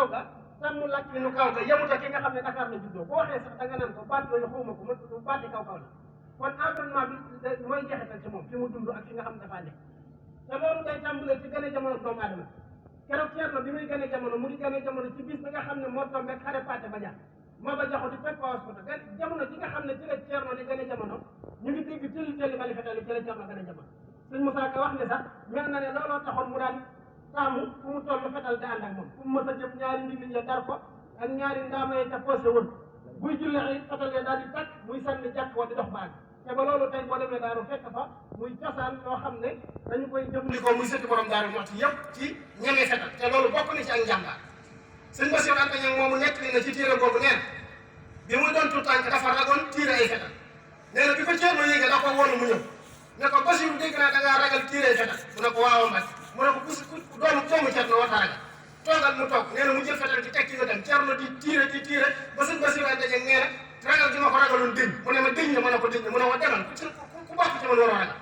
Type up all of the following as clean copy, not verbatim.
kaw ga sàmm lakkinu kaw ga yemut ak ki nga xam ne Dakar la juddoo boo waxee sax da nga naan ko baat yooyu xawma ko man baati kaw la kon environnement bi mooy jeexital ci moom fi mu dund ak fi nga xam ne dafaa nekk te loolu day tàmbalee ci gën a jamono doomu aadama keroog Ceerno bi muy gën a jamono mu ngi gën a jamono ci bis bi nga xam ne moo tombé xare Paate Ba Dia Maba Jaxu di fekk Paos Poto jamono ji nga xam ne ci la Ceerno di gën a jamono ñu ngi dégg tëli bali fetali ci la Ceerno gën a jamono sëñ Moussa Ka wax ne sax mel na ne looloo taxoon mu daan taamu fu mu toll fetal da ànd ak moom fu mu mës a jëm ñaari ndigli ya dar ko ak ñaari ndaama ya ca posé woon buy julli ay fetal ya daal di tàkk muy sànni jàkk wa di dox baag te ba loolu tey boo demee daaru fekk fa muy cosaan loo xam ne dañu koy jëfandikoo muy sëtti borom daaru moo ci yëpp ci ñemee fetal te loolu bokk na ci ak njàmbaar sëñ Bassirou Anta Niang moomu nekk li na ci téere boobu nee na bi muy doon tuut tànk dafa ragoon tiire ay fetal nee na bi ko Ceerno yéegee da ko woonu mu ñëw ne ko Bassirou dégg naa da ngaa ragal tiire ay fetal mu ne ko waaw Mbacke mu ne ko doomu Ceerno war a ragal toogal mu toog nee na mu jël fetal ci teg ci wetam Ceerno di tiire ba sëñ Bassirou Anta Niang nee na ragal gi ma ko ragaloon dëñ mu ne ma dëñ na ma ne ko dëñ na mu ne ma demal ku bokk ci man waroo ragal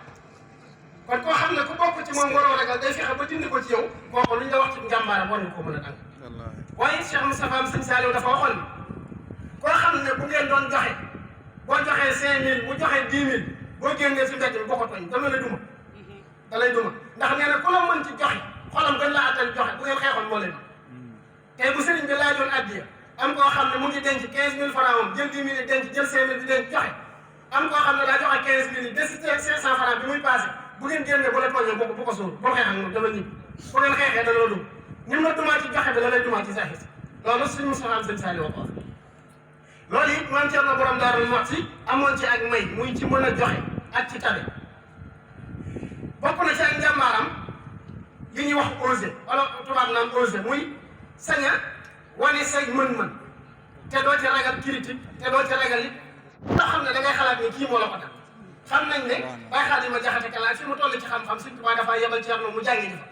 kon koo xam ne ku bokk ci moom waroo ragal day fexe ba dindi ko ci yow kooku lu ñu la wax ci njàmbaaram war nga ko mën a dang waaye Cheikh Moustapha am sëñ Saliou dafa waxoon ni koo xam ne bu ngeen doon joxe boo joxee 5000 mu joxe 10 000 boo génnee si mbedd bi boo ko tooñ dama la duma da lay duma ndax nee na ku la mën ci joxe xolam gën laa attan joxe bu ngeen xeexoon moo leen tey bu sëriñ bi laajoon addiya am koo xam ne mu ngi denc 15000 francs moom jël 10 000 yi denc jël 5000 di denc joxe am koo xam ne daa joxe 15000 yi des 500 francs bi muy passé bu ngeen génnee bu la tooñee bu ko suur boo xeex ak moom dama ñib bu ngeen xeexee dana la dum ni mu la dumaa ci joxe bi la lay dumaa ci saxis loolu suñu Moustapha am sëñ Saliou wax loolu it maam Cerno borom Daaru Muxti amoon ci ak may muy ci mën a joxe ak ci tabe bokk na ci ak njàmbaaram li ñuy wax osé wala tubaab naan osé muy sañ a wane say mën-mën te doo ci ragal critique te doo ci ragal it loo xam ne da ngay xalaat ni kii moo la ko tax xam nañ ne Baye Xaadima Jaxate Kala fi mu toll ci xam-xam Sëñ Tuubaa dafa yebal Ceerno mu jàngi ji fa